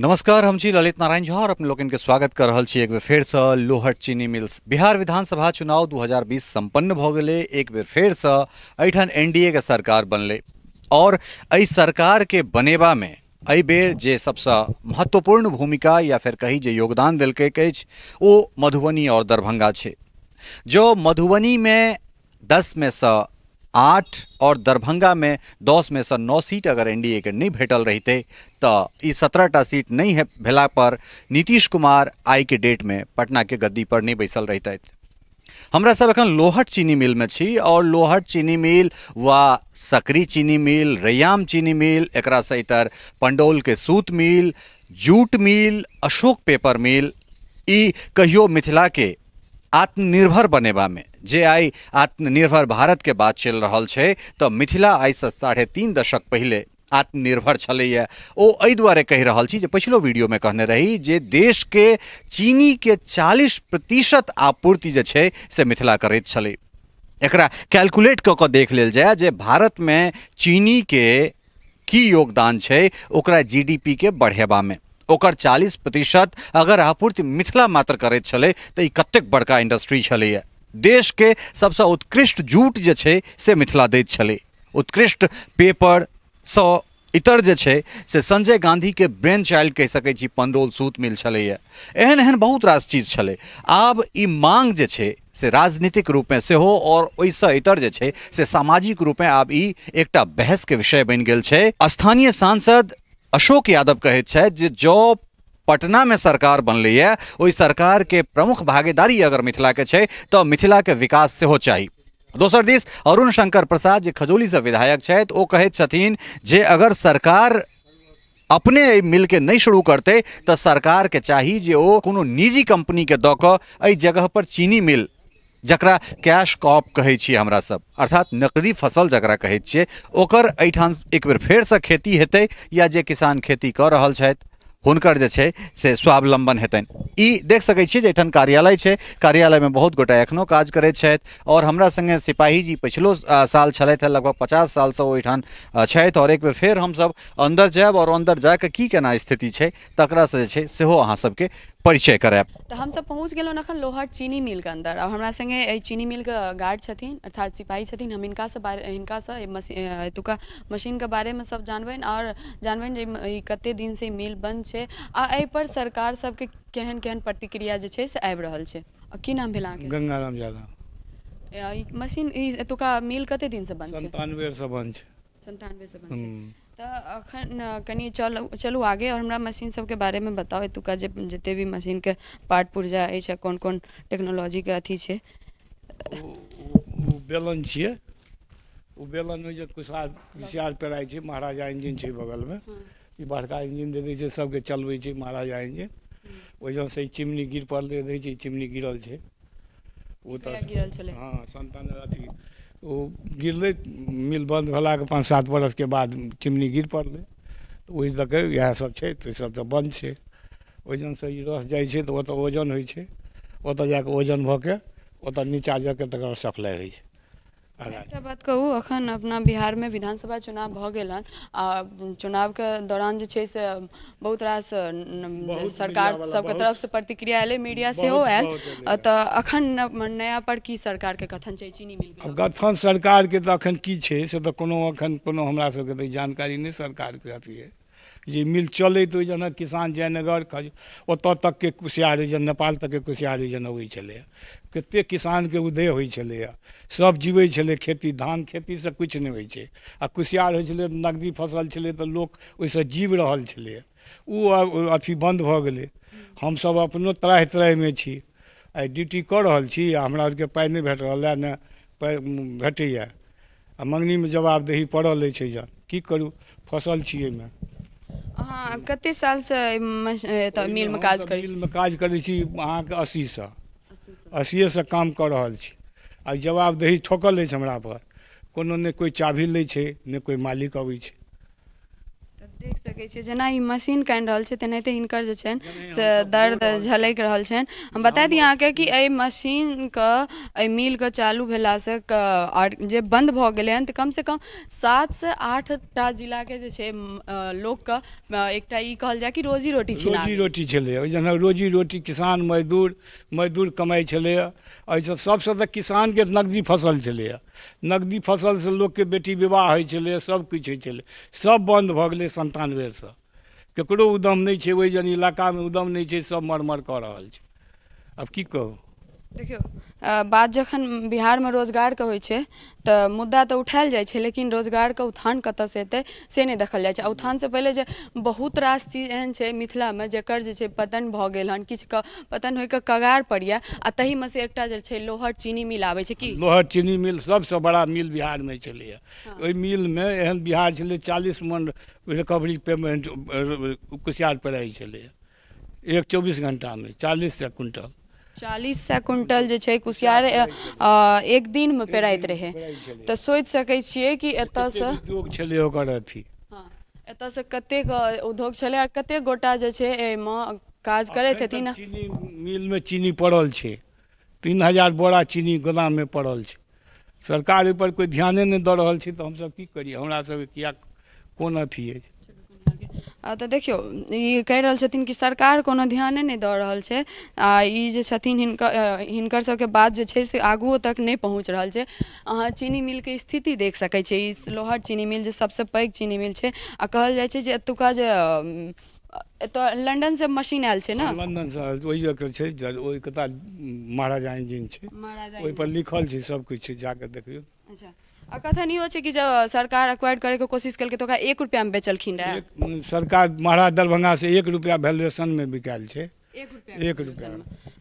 नमस्कार, हम छी ललित नारायण झा और अपने लोगन के स्वागत कर रहल छी एक बेर फेर से लोहट चीनी मिल्स। बिहार विधानसभा चुनाव 2020 संपन्न भ गेलै। एक बेर फेर से एहिठाम एनडीए के सरकार बनलै और एहि सरकार के बनेबा में एहि बेर जे सबसे महत्वपूर्ण भूमिका या फिर कही जे योगदान देलकै अछि ओ मधुबनी और दरभंगा छै। जो मधुबनी में 10 में से 8 और दरभंगा में 10 में से 9 सीट अगर एनडीए के नहीं भेटल रहिते तो ई 17टा सीट नहीं है भेला पर नीतीश कुमार आई के डेट में पटना के गद्दी पर नहीं बैसल रहिते। हमरा सब एखन लोहट चीनी मिल में छी और लोहट चीनी मिल व सकरी चीनी मिल, रैयाम चीनी मिल, एकरा से इतर पंडौल के सूत mill, jute mill, Ashok paper mill ई कहियो मिथिला के आत्मनिर्भर बनेबा में जे आई आत्मनिर्भर भारत के बात चल रहल छै तो मिथिला आइ से 3.5 दशक पहले आत्मनिर्भर छलैया। ओ एहि दुआरे कहि रहल छी जे पछिलो वीडियो में कहने रही जे देश के चीनी के 40% आपूर्ति जे छै से मिथिला करैत छलै। एकरा कैलकुलेट कऽ कऽ देख लेल जाय जे भारत में चीनी के की योगदान छै ओकरा जीडीपी के बढ़ेबा में। ओकर 40% अगर आपूर्ति मिथिला मात्र करैत छलै तऽ ई कतेक बड़का इंडस्ट्री छलैया। देश के सबसँ उत्कृष्ट जूट जे छै से मिथिला दैत छलै। उत्कृष्ट पेपर सँ इतर जे छै से संजय गांधी के ब्रेन चाइल्ड कहि सकै छी पंडौल सूत मिल छलैया। एहन एहन बहुत रास चीज छलै। आब ई मांग जे छै से राजनीतिक रूपमे सेहो और ओहिसँ इतर जे छै से सामाजिक रूपमे आब ई एकटा बहस के विषय बनि गेल छै। स्थानीय सांसद अशोक यादव कहैत छथि जे जँ पटना में सरकार बनलैए ओहि सरकार के प्रमुख भागीदारी अगर मिथिला के छै तो मिथिला के विकास सेहो चाही। दोसर दिस अरुण शंकर प्रसाद जे खजौली से विधायक छथि ओ कहैत छथिन जे अगर सरकार अपने एहि मिल के नहीं शुरू करतै तो सरकार के चाही जे ओ कोनो निजी कंपनी के दऽ कऽ एहि जगह पर चीनी मिल जकरा कैश क्रॉप कहै छियै हमरा सब, अर्थात नकदी फसल जकरा कहै छियै, ओकर एहिठाम एक बेर फेरसँ खेती हेतै या जे किसान खेती कऽ रहल छथि हुनकर जे छै से स्वावलंबन हेतनि। ई देख सकै छियै जे एहिठाम कार्यालय छै, कार्यालयमे बहुत गोटा एखनो काज करैत छथि और हमरा संगे सिपाही जी पछिलो साल छलथि हेँ, लगभग 50 सालसँ ओहिठाम छथि और एक बेर फेर हमसब अन्दर जायब और अन्दर जाकऽ की केना स्थिति छै तकरासँ जे छै सेहो अहाँ सबके परिचय करायब। तऽ हमसब पहुँच गेलहुँ एखन लोहट चीनी मिलके अन्दर। अब हमरा संगे एहि चीनी मिलके गार्ड छथिन अर्थात सिपाही छथिन। हम हिनकासँ एतुका मशीनके बारेमे सब जानबनि और जानबनि जे ई कते दिनसँ मिल बंद छै आ एहिपर सरकार सबके केहन केहन प्रतिक्रिया जे छै से आबि रहल छै। की नाम भेल अहाँके? गंगाराम यादव। ई मशीन ई एतुका मिल कते दिनसँ बंद छै? 97 से बंद छै। 97 से बंद छै। तऽ अखन कनि चलू आगे और हमरा मशीन सबके बारेमे बताउ। एतुका जे जते भी मशीनके पार्ट पुर्जा अछि, कोन कोन टेक्नोलॉजीके अथी छै। ओ बेलन छियै, ओ बेलन जे कुसियार पेराइ छै, महाराजा इंजन छै बगलमे, ई बड़का इंजन दे दै छै सबके चलबै छै महाराजा इंजन। ओहिसँ ई चिमनी गिर पड़लै रहै छै, चिमनी गिरल छै ओ तऽ गिरल छलै। हँ, संतान अथी ओ गिरलै मिल बंद भेलाके 5-7 बरसके बाद चिमनी गिर पड़लै तऽ ओहि दऽ कऽ इएह सब छै। तऽ सब तऽ बंद छै। ओहिजनसँ ई रस जाइ छै तऽ ओतऽ ओजन होइ छै, ओतऽ जाकऽ ओजन भऽ के ओतऽ नीचा जाकऽ तकर सप्लाई होइ छै। एकटा बात कहू, अखन अपना बिहारमे विधानसभा चुनाव भऽ गेल हन आ चुनावके दौरान जे छै से बहुत रास सरकार सबके तरफसँ प्रतिक्रिया एलै, मीडिया सेहो आयल, तऽ अखन नया पर की सरकारके कथन छै चीनी मिल? आब गठन सरकारके तऽ अखन की छै से तऽ कोनो अखन कोनो हमरा सबके तऽ जानकारी नहि सरकारके अथी है जे मिल चलै तऽ ओहि जेना किसान जयनगर ओतऽ तकके कुसियार जे नेपाल तकके कुसियार जेना अबै छलैए, कतेक किसानके उदय होइ छलैए, सब जीबै छलै खेती, धान खेतीसँ किछु नहि होइ छै आ कुसियार होइ छलै, नगदी फसल छलै तऽ लोक ओहिसँ जीव रहल छलैए। ओ अथी बन्द भऽ गेलै। हमसब अपनो त्राहि त्राहिमे छी, आइ ड्यूटी कऽ रहल छी आ हमरा आरके पाइ नहि भेट रहल है, नहि पाइ भेटैए आ मँगनीमे जवाबदेही पड़ल अछि। एहिजन की करू, फसल छी एहिमे। अहाँ कते सालसँ मिलमे काज करै छी? मिलमे काज करै छी अहाँके 80सँ, 80सँ काम कऽ रहल छी आ जवाबदेही ठोकल अछि हमरा पर। कोनो नहि कोइ चाभी लै छै, नहि कोइ मालिक अबै छै। देख सकै सकै छियै जेना ई मशीन कानि रहल छै तेनाहिते हिनकर जे छनि से दर्द झलकि रहल छनि। हम बता दी अहाँके कि एहि मशीनके, एहि मिलके चालू भेलासँ आओर जे बन्द भऽ गेलै हन तऽ कमसँ कम 7 से 8 टा जिलाके जे छै लोकके एकटा ई कहल जाय कि रोजी रोटी छिना रोजी रोटी छलै। ओहि जेना रोजी रोटी किसान मजदूर मजदूर कमाइ छलैए। एहिसँ सबसँ तऽ किसानके नगदी फसल छलैए, नगदी फसलसँ लोकके बेटी विवाह होइ छलैए, सब किछु होइ छलै, सब बन्द भऽ गेलै 97सँ। ककरो उद्यम नहि छै, ओहि जन इलाकामे उद्यम नहि छै, सब मरमर कऽ रहल छै। आब की कहू। देखियौ, बात जखन बिहारमे रोजगारके होइ छै तऽ मुद्दा तऽ उठायल जाइ छै, लेकिन रोजगारके उत्थान कतऽसँ हेतै से नहि देखल जाइ छै। आ उत्थानसँ पहिले जे बहुत रास चीज एहन छै मिथिलामे जकर जे छै पतन भऽ गेल हन, किछुके पतन होइके कगार पर यऽ, आ ताहिमे से एकटा जे छै लोहट चीनी मिल आबै छै। की लोहट चीनी मिल सबसँ बड़ा मिल बिहारमे छलैए। ओहि मिलमे एहन बिहार छलै 40 मन रिकवरी पेमेंट कुसियार पेराइ छलैए 24 घंटामे 40 क्विंटल। 40 क्विंटल जे छै कुसियार एक दिनमे पेराइत रहै। तऽ सोचि सकै छियै कि एतऽसँ उद्योग छलै ओकर अथी, एतऽसँ कतेक उद्योग छलै आ कतेक गोटा जे छै एहिमे काज करैत हेथिन। चीनी मिलमे चीनी पड़ल छै, 3000 बोरा चीनी गोदाममे पड़ल छै। सरकार ओहिपर कोइ ध्याने नहि दऽ रहल छै, तऽ हमसब की करियै? हमरा सबके किया कोन अथी अछि? तऽ देखियौ, ई कहि रहल छथिन कि सरकार कोनो ध्याने नहि दऽ रहल छै, आ ई जे छथिन हिनकर सबके बात जे छै से आगुओ तक नहि पहुँच रहल छै। अहाँ चीनी मिलके स्थिति देख सकै छियै। ई लोहट चीनी मिल जे सबसँ पैघ चीनी मिल छै, आ कहल जाइ छै जे एतुका जे एतऽ लंडनसँ मशीन आयल छै ने, लंडनसँ ओहि जगह छै, ओहि कता महाराजा इंजिन छै, ओहिपर लिखल छै सब किछु, जाकऽ देखियौ। अच्छा, आ कथन इहो छै कि जब सरकार एक्वायर करैके कोशिश केलकै तऽ ओकरा 1 रुपैआमे बेचलखिन रहए। सरकार महाराज दरभंगासँ 1 रुपैआ वैल्यूएशनमे बिकायल छै। 1 रुपैआ।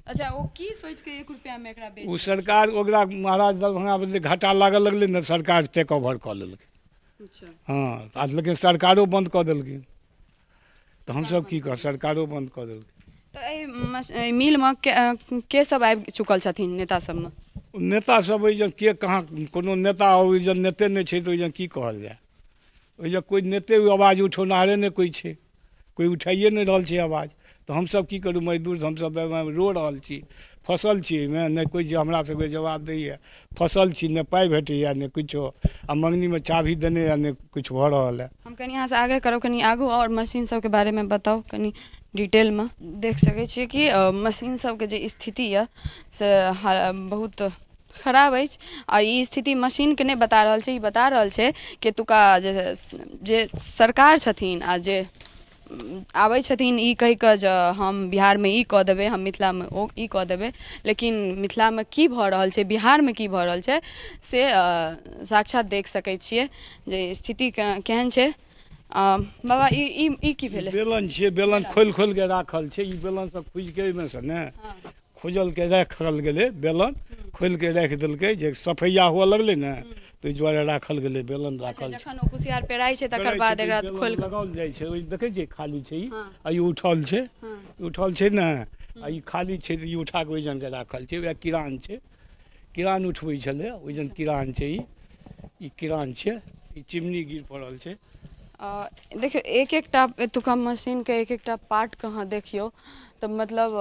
अच्छा, ओ की सोचिके 1 रुपैआमे एकरा बेच? ओ सरकार ओकरा महाराज दरभंगा बदले घाटा लागऽ लगलै ने, सरकार टेक ओवर कऽ लेलकै। हँ, आ लेकिन सरकारो बन्द कऽ देलखिन, तऽ हमसब की कह, सरकारो बन्द कऽ देलकै। तऽ एहि मिलमे के सब आबि चुकल छथिन नेता सबमे? नेता सब ओहि जन के कहाँ कोनो नेता ओहि जन नेते नहि छै, तऽ ओहि जन की कहल जाय? ओहि जन कोइ नेते आवाज उठौनाहारे नहि कोइ छै, कोइ उठाइए नहि रहल छै आवाज, तऽ हमसब की करू? मजदूर हमसब रो रहल छी, फसल छी एहिमे, नहि कोइ जे हमरा सबके जवाब दैए, फसल छी, नहि पाइ भेटैए नहि किछो, आ मङ्गनीमे चाभी देने यऽ, नहि किछु भऽ रहल है। हम कनि अहाँसँ आग्रह करब कनि आगू आओर मशीन सबके बारेमे बताउ कनि डिटेलमे। देख सकै छियै कि मशीन सबके जे स्थिति यऽ से बहुत खराब अछि, आ ई स्थिति मशीनके नहि बता रहल छै, ई बता रहल छै कि एतुका जे सरकार छथिन आ जे आबै छथिन ई कहि कऽ जे हम बिहारमे ई कऽ देबै, हम मिथिलामे ओ ई कऽ देबै, लेकिन मिथिलामे की भऽ रहल छै, बिहारमे की भऽ रहल छै से साक्षात देख सकै छियै जे स्थिति केहन छै। बाबा, ई ई की भेलै? बेलन छियै, बेलन खोलि खोलिके राखल छै। ई बेलन सब खुजिके ओहिमे सँ ने खोजलके राखल गेलै, बेलन खोलिके राखि देलकै, जे सफैया हुअ लगलै ने ताहि दुआरे राखल गेलै, बेलन राखल छै। जखन ओ कुसियार पेराइ छै तकर बाद एकरा खोलि लगाओल जाइ छै। ओहि देखै छियै खाली छै ई, आ ई उठल छै, उठल छै ने, आ ई खाली छै तऽ ई उठा कऽ ओहि जनके राखल छै। वएह किरान छै, किरान उठबै छलै, ओहि जन किरान छै, ई किरान छै, ई चिमनी गिर पड़ल छै। देखियौ, एक एकटा एतुका मशीनके एक एकटा पार्टके अहाँ देखियौ तऽ मतलब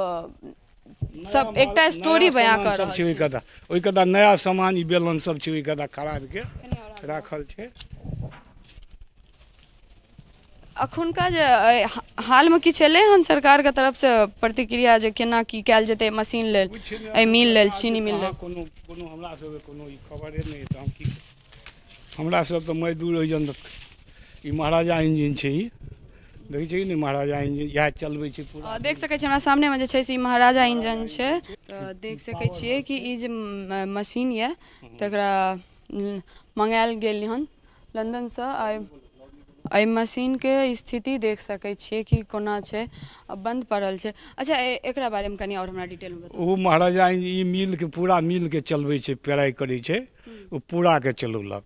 सब एकटा स्टोरी बयां कऽ रहल छै। ओहि कदा नया सामान ई बेलन सब छै, ओहि कदा खराबके राखल छै। अखुनका जे हालमे किछु एलै हन सरकारके तरफसँ प्रतिक्रिया जे केना की कयल जेतै मशीन लेल, एहि मिल लेल, चीनी मिल लेल? कोनो कोनो हमरा सबके कोनो ई खबरे नहि, तऽ हम की, हमरा सब तऽ मजदूर ओहि जन। ई महाराजा इंजिन छै, ई देखै छै ने महाराजा इंजिन, इएह चलबै छै पूरा। देख सकै छी हमरा सामनेमे जे छै से ई महाराजा इंजन छै। तऽ देख सकै छियै कि ई जे मशीन यऽ तकरा मंगायल गेल हन लंदनसँ। एहि मशीनके स्थिति देख सकै छियै कि कोना छै, बन्द पड़ल छै। अच्छा, एकरा बारेमे कनि आओर हमरा डिटेलमे बताउ। ओ महाराजा इंजिन ई मिलके पूरा मिलके चलबै छै, पेराइ करै छै, ओ पूराके चलौलक।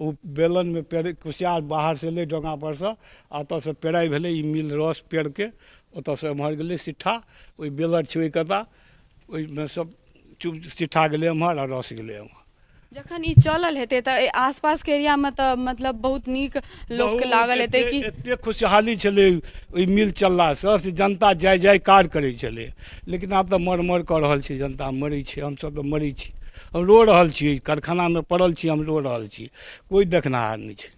ओ बेलनमे पेड़ कुसियार बाहरसँ एलै डोंगा परसँ, आ ओतऽसँ पेराइ भेलै, ई मिल रस पेड़के ओतऽसँ एम्हर गेलै सिट्ठा, ओहि बेलर छै ओहि कता, ओहिमे सब चुप सिट्ठा गेलै एम्हर आ रस गेलै एम्हर। जखन ई चलल हेतै तऽ आसपासके एरियामे तऽ मतलब बहुत नीक लोकके लागल हेतै कि एतेक खुशहाली छलै ओहि मिल चललासँ से जनता जाय जयकार करै छलै। लेकिन आब तऽ मर मर कऽ रहल छै, जनता मरै छै, हमसब तऽ मरै छी, हम रो रहल छी, कारखानामे पड़ल छी, हम रो रहल छी, कोइ देखनिहार नहि छै।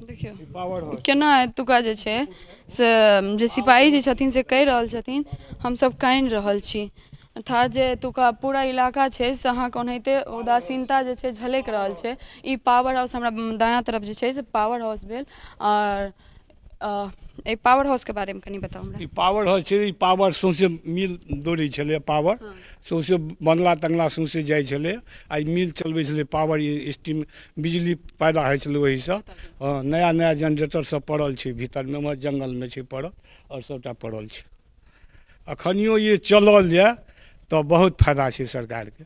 देखियौ केना एतुका जे छै से जे सिपाही जे छथिन से कहि रहल छथिन हमसब कानि रहल छी। अर्थात जे एतुका पूरा इलाका छै से अहाँके ओनाहिते उदासीनता जे छै झलकि रहल छै। ई पावर हाउस हमरा दायाँ तरफ जे छै से पावर हाउस भेल। आओर एहि पावर हाउसके बारेमे कनि बताउ हमरा। ई पावर हाउस छै, ई पावर सौँसे मिल दौड़ै छलै, पावर सौँसे बंगला तंगला सौँसे जाइ छलै, आ ई मिल चलबै छलै पावर, ई स्टीम बिजली पैदा होइ छलै ओहिसँ। हँ, नया नया जनरेटर सब पड़ल छै भीतरमे, उम्हर जङ्गलमे छै पड़ल, आओर सबटा पड़ल छै। अखनियो ई चलल जाय तऽ बहुत फायदा छै सरकारके।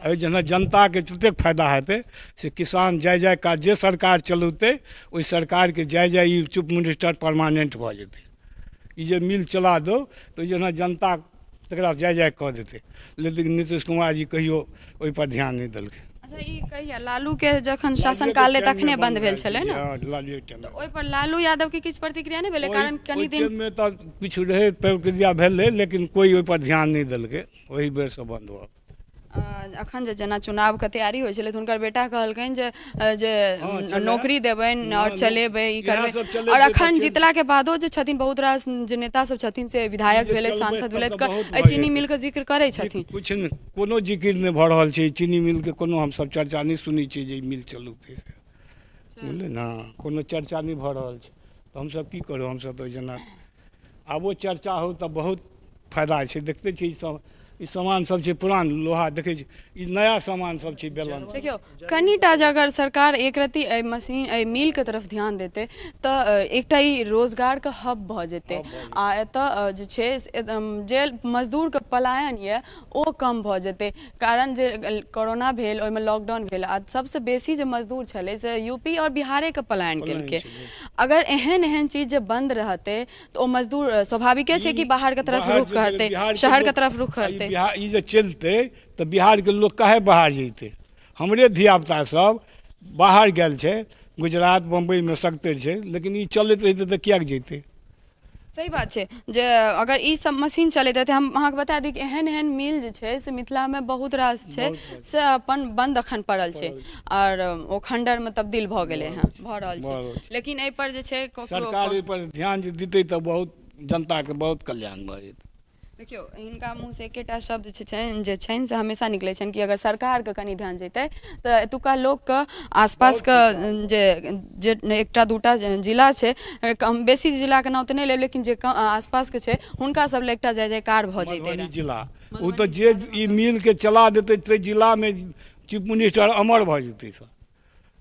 एहि जेना जनताके जतेक फायदा हेतै से किसान जाय जायकार, जे सरकार चलौतै ओहि सरकारके जाय जाय ई चीफ मिनिस्टर परमानेंट भऽ जेतै। ई जे मिल चला दौ तऽ जेना जनता तकरा जाय जाय कऽ देतै। लेकिन नीतीश कुमार जी कहियो ओहिपर ध्यान नहि देलखिन। अच्छा, ई कहिया लालू के जखन शासनकाल रहै तखने बंद भेल छलै ने? लालू टाइम। तऽ ओहिपर लालू यादव के किछु प्रतिक्रिया नहि भेलै? कारण कनि दिन मे तऽ किछु रहै प्रतिक्रिया भेलै, लेकिन कोइ ओहिपर ध्यान नहि देलकै, ओहि बेरसँ बंद भऽ। अखन जे जेना चुनावके तैयारी होइ छलै तऽ हुनकर बेटा कहलकनि जे जे नौकरी देबनि आओर चलेबै ई करबै। आओर अखन जीतलाके बादो जे छथिन बहुत रास जे नेता सब छथिन से विधायक भेलथि, सांसद भेलथि, एहि चीनी मिलके जिक्र करै छथिन। किछु नहि, कोनो जिक्र नहि भऽ रहल छै चीनी मिलके, कोनो हमसब चर्चा नहि सुनै छियै जे ई मिल चलौतै से, बुझलियै ने, कोनो चर्चा नहि भऽ रहल छै। तऽ हमसब की करू, हमसब तऽ जेना आबो चर्चा हो तऽ बहुत फायदा छै। देखते छियै ई सब, ई सामान सब छै पुरान लोहा, देखै छी ई नया सामान सब छै बेलन। देखियौ कनिटा जे अगर सरकार एक रत्ती एहि मशीन एहि मिलके तरफ ध्यान देतै तऽ एकटा ई रोजगारके हब भऽ जेतै। आ एतऽ जे छै जे मजदूरके पलायन यऽ ओ कम भऽ जेतै। कारण जे कोरोना भेल ओहिमे लॉकडाउन भेल आ सबसँ बेसी जे मजदूर छलै से यूपी आओर बिहारेके पलायन केलकै। अगर एहन एहन चीज जे बन्द रहतै तऽ ओ मजदूर स्वाभाविके छै कि बाहरके तरफ रुख करतै, शहरके तरफ रुख करतै। ई जे चलतै तऽ बिहारके लोक काहे बाहर जैतै? हमरे धियापुता सब बाहर गेल छै, गुजरात बम्बईमे सगतरि छै, लेकिन ई चलैत रहितै तऽ किएक जैतै? सही बात छै जे अगर ई सब मशीन चलैत रहतै। हम अहाँके बता दी कि एहन एहन मिल जे छै से मिथिलामे बहुत रास छै से अपन बन्द अखन पड़ल छै आओर ओ खण्डरमे तब्दील भऽ गेलै हँ, भऽ रहल छै। लेकिन एहिपर जे छै सरकार एहिपर ध्यान जे दितै तऽ बहुत जनताके बहुत कल्याण भऽ जेतै। देखियौ हिनका मुँहसँ एकेटा शब्द जे छनि से हमेशा निकलै छनि कि अगर सरकारके कनि ध्यान जैतै तऽ एतुका लोकके आसपासके जे जे एकटा दूटा जिला छै, कम बेसी जिलाके नाम तऽ नहि लेब, लेकिन जे आसपासके छै हुनका सब लए एकटा जय जयकार भऽ जैतै। जिला ओ तऽ जे ई मिलके चला देतै ताहि जिलामे चीफ मिनिस्टर अमर भऽ जेतै सर।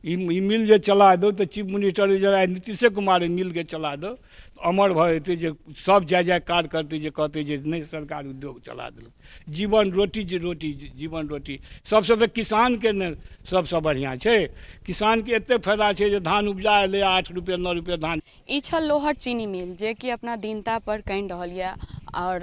ई मिल जे चला दौ तऽ चीफ मिनिस्टर जे नीतीशे कुमार मिलके चला दौ अमर भऽ जेतै, जे सब जय जयकार करतै, जे कहतै जे नहि सरकार उद्योग चला देलक। जीवन रोटी जे रोटी जीवन रोटी सबसँ तऽ किसानके ने सबसँ बढ़िआँ छै। किसानके एतेक फायदा छै जे धान उपजा एलै 8 रुपये 9 रुपये धान। ई छल लोहट चीनी मिल जे कि अपना दीनता पर कानि रहल यऽ आओर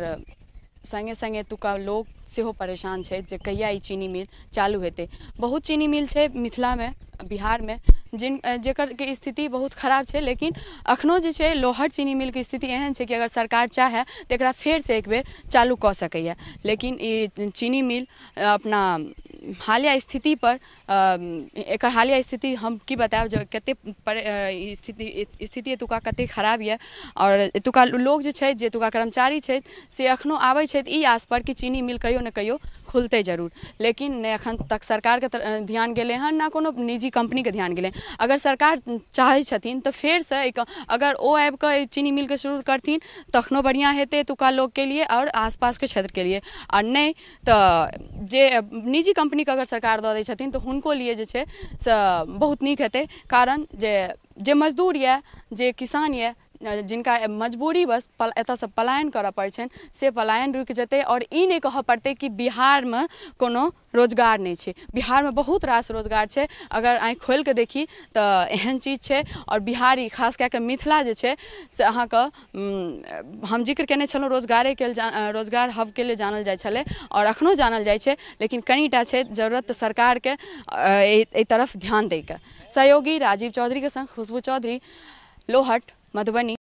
सङ्गे सङ्गे एतुका लोक सेहो परेशान छथि जे कहिया ई चीनी मिल चालू हेतै। बहुत चीनी मिल छै मिथिलामे, बिहारमे, जिन जेकर के स्थिति बहुत खराब छै, लेकिन अखनो जे छै लोहट चीनी मिलके स्थिति एहन छै कि अगर सरकार चाहे तऽ एकरा फेरसँ एक बेर चालू कऽ सकैए। लेकिन ई चीनी मिल अपना हालिया स्थिति पर एकर हालिया स्थिति हम की बतायब जे कते स्थिति एतुका कते खराब यऽ। आओर एतुका लोक जे छै, जे एतुका कर्मचारी छथि से अखनो आबै छथि ई आस पर कि चीनी मिल कहियो ने कहियो खुलतै जरूर, लेकिन नहि एखन तक सरकारके ध्यान गेलै हँ, ना कोनो निजी कंपनीके ध्यान गेलै। अगर सरकार चाहै छथिन तऽ फेरसँ एक अगर ओ आबिकऽ चीनी मिलके शुरू करथिन तखनो बढ़िआँ हेतै एतुका लोकके लिए आओर आसपासके क्षेत्रके लिए, आओर नहि तऽ जे निजी कंपनीके अगर सरकार दऽ दै छथिन तऽ हुनको लिए जे छै से बहुत नीक हेतै। कारण जे जे मजदूर यऽ, जे किसान यऽ, जिनका मजबूरी बस एतऽसँ पलायन करऽ पड़ै छनि से पलायन रुकि जेतै। आओर ई नहि कहऽ पड़तै कि बिहारमे कोनो रोजगार नहि छै। बिहारमे बहुत रास रोजगार छै, अगर आँखि खोलिके देखी तऽ एहन चीज छै। आओर बिहारी खास कए कऽ मिथिला जे छै से अहाँके हम जिक्र केने छलहुँ रोजगारेके रोजगार हबके लेल जानल जाइ छलै आओर एखनो जानल जाइ छै, लेकिन कनिटा छै जरूरत सरकारके एहि तरफ ध्यान दैके। सहयोगी राजीव चौधरीके संग खुशबू चौधरी, लोहट, मधुबनी।